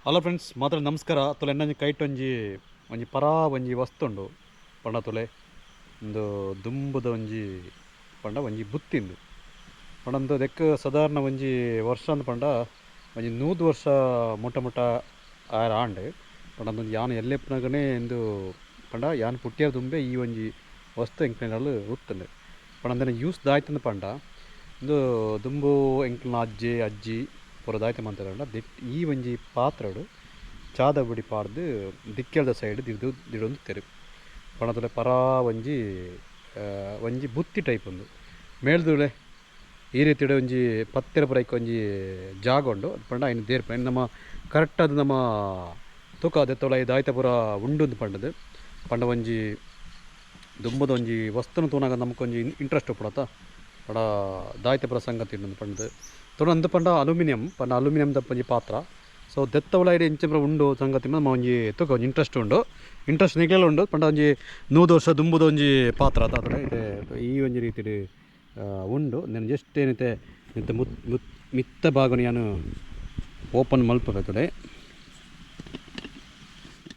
Hello friends, ಮಾತ್ರ ನಮಸ್ಕಾರ. ತುಲೆ ಎನ್ನೊಂಜಿ ಕೈಟ್ ಒಂಜಿ ಒಂಜಿ ಪರಾ ಒಂಜಿ ವಸ್ತುಂಡು ಪಂಡ ತುಲೆ ಒಂದು ದುಂಬುದ ಒಂಜಿ ಪಂಡ ಒಂಜಿ ಬುತ್ತಿಂದು ಪಂಡ ಒಂದು ದೆಕ್ ಸಾಧಾರಣ ಒಂಜಿ ವರ್ಷ ಅಂದ್ ಪಂಡ ಒಂಜಿ 100 ವರ್ಷ ಮುಟ್ಟ ಮುಟ್ಟ ಆರ ಆಂಡ್ ಪಂಡ ಒಂಜಿ ಯಾನ್ ಎಲ್ಲೆಪ್ಪನಗನೇ ಇಂದು ಪಂಡ ಯಾನ್ ಪುಟ್ಟಿಯರ್ ದುಂಬೆ ಈ ಒಂಜಿ ವಸ್ತು ಎಂಕ್ಲೆನಲ್ಲಿ ಉತ್ತುಂಡು ಪಂಡ ಅಂದನೆ ಯೂಸ್ ದಾಯ್ತಂದು ಪಂಡ ಇಂದು ದುಂಬು ಎಂಕ್ಲೆನ ಅಜ್ಜಿ ಅಜ್ಜಿ ಪೂರ ದಾಯ್ತ ಮಂತರಂಡ ದಿಟ್ ಈ ಒಂಜಿ ಪಾತ್ರಡು ಚಾದ ಬುಡಿ ಪಾಡ್ದು ದಿಕ್ಕೆಲ್ದ ಸೈಡ್ ದಿಡ್ದು ದಿಡೊಂದು ತೆರು ಪಣತುಲೆ ಪರಾ ಒಂಜಿ ಒಂಜಿ ಬುತ್ತಿ ಟೈಪ್ ಉಂದು ಮೇಲ್ದುಲೆ ಈ ರೀತಿಯ ಒಂಜಿ ಪತ್ತೆರ ಪುರೈಕ್ ಒಂಜಿ ಜಾಗ ಉಂಡು ಅದು ಪಂಡ ಐನ್ ದೇರ್ಪ ಐನ್ ನಮ್ಮ ಕರೆಕ್ಟ್ ಅದು ನಮ್ಮ ತೂಕ ದೆತ್ತೊಳ ದಾಯ್ತ ಪೂರ ಉಂಡು ಪಂಡದು ಪಂಡ ಒಂಜಿ ದುಂಬದ ಒಂಜಿ ವಸ್ತುನು ತೂನಾಗ ನಮಕೊಂಜಿ ಇಂಟ್ರೆಸ್ಟ್ ಉಪ್ಪುಡತ ಪಂಡ ದಾಯ್ತ ಪುರ ಸಂಗತಿ ಉಂಡು ಪಂಡದು ತೋಡ ಅಂದು ಪಂಡ ಅಲುಮಿನಿಯಂ ಪಂಡ ಅಲುಮಿನಿಯಂ ದಪ್ಪ ಒಂಜಿ ಪಾತ್ರ ಸೊ ದೆತ್ತವಳ ಐಡಿ ಇಂಚ ಪೂರ ಉಂಡು ಸಂಗತಿ ನಮ್ಮ ಒಂಜಿ ತೂಕ ಒಂಜಿ ಇಂಟ್ರೆಸ್ಟ್ ಉಂಡು ಇಂಟ್ರೆಸ್ಟ್ ನಿಗ್ಲೆಲ ಉಂಡು ಪಂಡ ಒಂಜಿ 100 ವರ್ಷ ದುಂಬುದ ಒಂಜಿ ಪಾತ್ರ ಅತ ಇದೆ ಈ ಒಂಜಿ ರೀತಿಡ್ ಉಂಡು ನಾನು ಜಸ್ಟ್ ಏನೈತೆ ನಿತ್ತ ಮುತ್ ಮುತ್ ಮಿತ್ತ ಭಾಗನ ಯಾನು ಓಪನ್ ಮಲ್ಪಬೇಕು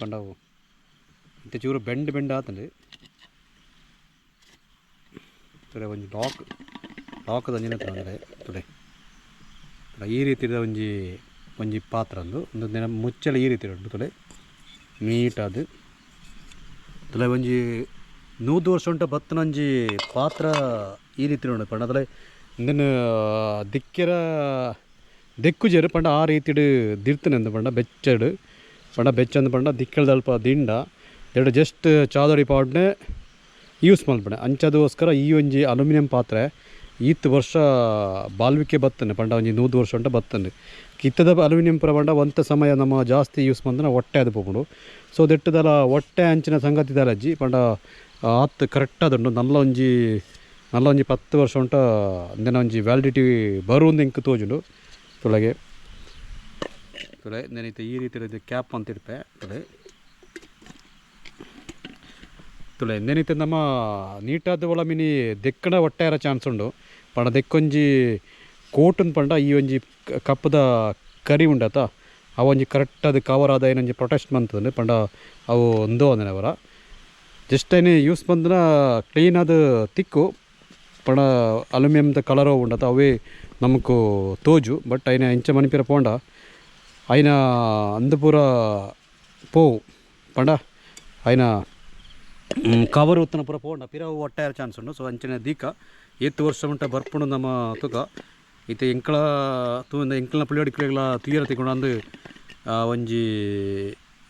ಪಂಡವು ಇತ್ತೆ ಚೂರು ಬೆಂಡ್ ಬೆಂಡ್ ಆತಂಡು ತುಡೆ ಒಂಜಿ ಲಾಕ್ ಲಾಕ್ ದಂಜಿನ ಅಂದರೆ ತುಡೆ ಈ ರೀತಿದ ಒಂಜಿ ಒಂಜಿ ಪಾತ್ರ ಒಂದು ಒಂದು ದಿನ ಮುಚ್ಚಲ ಈ ರೀತಿ ಉಂಟು ತುಲೆ ನೀಟಾದ ತುಲೆ ಒಂಜಿ 100 ವರ್ಷ ಉಂಟ ಬತ್ತನ ಒಂಜಿ ಪಾತ್ರ ಈ ರೀತಿ ಉಂಡು ಪಂಡ ತುಲೆ ಇಂದನ್ ದಿಕ್ಕೆರ ದೆಕ್ಕುಜೆರು ಪಂಡ ಆ ರೀತಿಡ್ ದಿರ್ತನೆಂದು ಪಂಡ ಬೆಚ್ಚಡು ಪಂಡ ಬೆಚ್ಚಂದು ಪಂಡ ದಿಕ್ಕೆಲ್ದಲ್ಪ ದಿಂಡ ಎರಡು ಜಸ್ಟ್ ಚಾದಡಿ ಪಾಡ್ನೆ ಯೂಸ್ ಮಲ್ಪಣೆ ಅಂಚದಗೋಸ್ಕರ ಈ ಒಂಜಿ ಅಲುಮಿನಿಯಂ ಪಾತ್ರೆ ಈತ್ ವರ್ಷ ಬಾಲ್ವಿಕೆ ಬತ್ತನೆ ಪಂಡ ಒಂಜಿ 100 ವರ್ಷ ಉಂಟ ಬತ್ತನೆ ಕಿತ್ತದ ಅಲುಮಿನಿಯಂ ಪುರ ಪಂಡ ಒಂತ ಸಮಯ ನಮ್ಮ ಜಾಸ್ತಿ ಯೂಸ್ ಮಂದನ ಹೊಟ್ಟೆ ಅದು ಪೋಪುಂಡು ಸೊ ದೆಟ್ಟದಲ ಹೊಟ್ಟೆ ಅಂಚಿನ ಸಂಗತಿ ಅಜ್ಜಿ ಪಂಡ ಆತ್ ಕರೆಕ್ಟ್ ಆದುಂಡು ನಲ್ಲ ಒಂಜಿ ನಲ್ಲ ಒಂಜಿ 10 ವರ್ಷ ಉಂಟ ಅಂದೆನ ಒಂಜಿ ವ್ಯಾಲಿಡಿಟಿ ಬರುವಂದು ಇಂಕ್ ತೋಜುಂಡು ತುಳಗೆ ತುಳೆ ನೆನೈತೆ ಈ ರೀತಿ ಕ್ಯಾಪ್ ಅಂತ ಇರ್ಪೆ ತುಳೆ ತುಳೆ ನೆನೈತೆ ನಮ್ಮ ನೀಟಾದ ಒಳ ಮಿನಿ ದೆಕ್ಕಣ ಹೊಟ್ಟೆ ಚಾನ್ಸ್ ಉಂಡು ಪಂಡ ದೆಕ್ಕೊಂಜಿ ಕೋಟುನ್ ಪಂಡ ಈ ಒಂಜಿ ಕಪ್ಪದ ಕರಿ ಉಂಡತ ಅವ ಒಂಜಿ ಕರೆಕ್ಟ್ ಅದು ಕವರ್ ಆದ ಏನೊಂಜಿ ಪ್ರೊಟೆಸ್ಟ್ ಮಂತಂದು ಪಂಡ ಅವು ಒಂದೋ ಅಂದನೆ ಅವರ ಜಸ್ಟ್ ಏನೇ ಯೂಸ್ ಬಂದನ ಕ್ಲೀನ್ ಅದು ತಿಕ್ಕು ಪಂಡ ಅಲುಮಿನಿಯಂದ ಕಲರ್ ಉಂಡತ ಅವೇ ನಮಕು ತೋಜು ಬಟ್ ಐನ ಇಂಚ ಮನಿಪಿರ ಪೋಂಡ ಐನ ಅಂದು ಪೂರ ಪೋವು ಪಂಡ ಐನ ಕವರ್ ಉತ್ತನ ಪೂರ ಪೋಂಡ ಪಿರ ಒಟ್ಟಾರ ಚಾನ್ಸ್ ಉಂಡು ಸೊ ಅಂಚನೆ ದೀಕ ಏತ್ ವರ್ಷ ಉಂಟ ಬರ್ಪುಂಡು ನಮ್ಮ ತುಕ ಇತ್ತೆ ಎಂಕಳ ತೂ ಎಂಕಲ್ನ ಪುಳ್ಳಿಯಡಿಕಲೆಗಳ ತುಯ್ಯರ ತಿಕ್ಕೊಂಡು ಅಂದು ಒಂಜಿ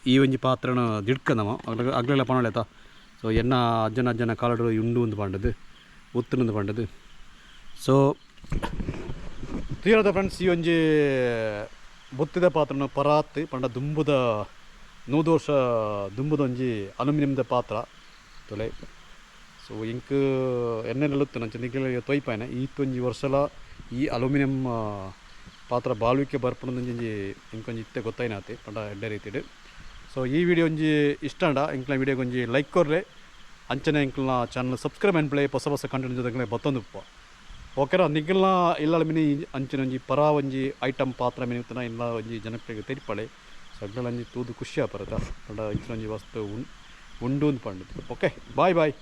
ಈ ಒಂಜಿ ಪಾತ್ರನ ದಿಡ್ಕ ನಮ್ಮ ಅಗ್ಲೆಲ್ಲ ಪಣಲೇತ ಸೊ ಎನ್ನ ಅಜ್ಜನ ಅಜ್ಜನ ಕಾಲಡು ಉಂಡು ಒಂದು ಪಂಡದು ಉತ್ತನೊಂದು ಪಂಡದು ಸೊ ತುಯ್ಯರದ ಫ್ರೆಂಡ್ಸ್ ಈ ಒಂಜಿ ಬುತ್ತಿದ ಪಾತ್ರನ ಪರಾತ್ ಪಂಡ ದುಂಬುದ 100 ವರ್ಷ ದುಂಬುದ ಒಂಜಿ ಅಲುಮಿನಿಯಂದ ಪಾತ್ರ ತುಲೆ ಸೊ ಇಂಕ್ ಎಣ್ಣೆ ನಂಚ ನಿಕ್ಲೆ ತೊಯ್ಪಾಯ್ನೆ ಈತೊಂಜಿ ವರ್ಷಲ ಈ ಅಲುಮಿನಿಯಂ ಪಾತ್ರ ಬಾಳ್ವಿಕೆ ಬರ್ಪುಂಡು ಇಂಕೊಂಜಿ ಇತ್ತೆ ಗೊತ್ತಾಯ್ನಾತಿ ಪಂಡ ಎಡ್ಡೆ ರೀತಿಡ್ ಸೊ ಈ ವಿಡಿಯೋ ಒಂಜಿ ಇಷ್ಟ ಎಂಕ್ಲ ವಿಡಿಯೋಗೆ ಒಂಜಿ ಲೈಕ್ ಕೊರ್ಲೆ ಅಂಚನೆ ಎಂಕ್ಲನ ಚಾನಲ್ ಸಬ್ಸ್ಕ್ರೈಬ್ ಅನ್ಪ್ಲೆ ಹೊಸ ಹೊಸ ಕಂಟೆಂಟ್ ಜೊತೆ ಬತ್ತೊಂದು ಉಪ್ಪ ಓಕೆರಾ ನಿಗ್ಗಲ್ನ ಇಲ್ಲ ಮಿನಿ ಅಂಚಿನ ಒಂಜಿ ಪರಾ ಒಂಜಿ ಐಟಮ್ ಪಾತ್ರ ಮಿನಿ ಇಲ್ಲ ಒಂಜಿ ಜನಕ್ಕೆ ತೆರಿಪಳೆ ಸೊ ಅಗ್ಲಂಜಿ ತೂದು ಖುಷಿ ಆಪರತ ಪಂಡ ಇಂಚಿನ ಒಂಜಿ ವಸ್ತು ಉಂಡು ಪಂಡದು ಓಕೆ ಬಾಯ್ ಬಾಯ್.